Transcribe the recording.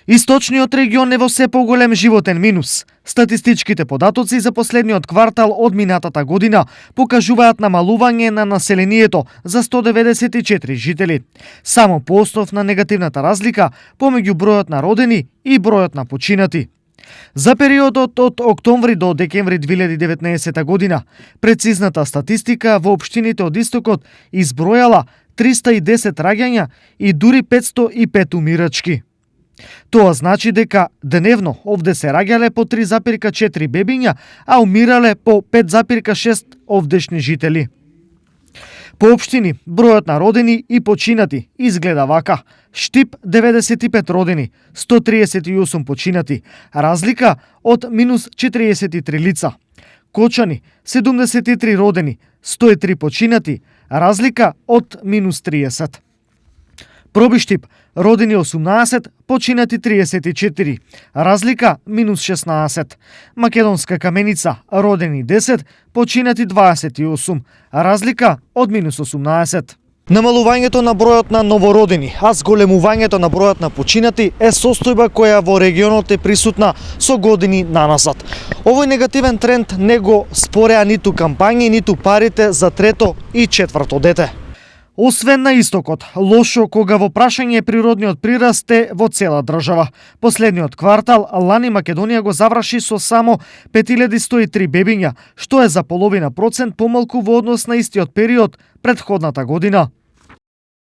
Источниот регион е во се поголем животен минус. Статистичките податоци за последниот квартал од минатата година покажуваат намалување на населението за 194 жители. Само по основ на негативната разлика помеѓу бројот на родени и бројот на починати. За периодот од октомври до декември 2019 година, прецизната статистика во општините од Истокот избројала 310 раѓања и дури 505 умирачки. Тоа значи дека дневно овде се раѓале по 3,4 бебиња, а умирале по 5,6 овдешни жители. По општини, бројот на родени и починати изгледа вака. Штип 95 родени, 138 починати, разлика од минус 43 лица. Кочани 73 родени, 103 починати, разлика од минус 30. Пробиштип, родени 18, починати 34, разлика минус 16. Македонска Каменица, родени 10, починати 28, разлика од минус 18. Намалувањето на бројот на новородени, а зголемувањето на бројот на починати е состојба која во регионот е присутна со години наназад. Овој негативен тренд не го спореа ниту кампањи, ниту парите за трето и четврто дете. Освен на Истокот, лошо кога во прашање природниот прираст е во цела држава. Последниот квартал лани Македонија го заврши со само 5103 бебиња, што е за половина процент помалку во однос на истиот период претходната година.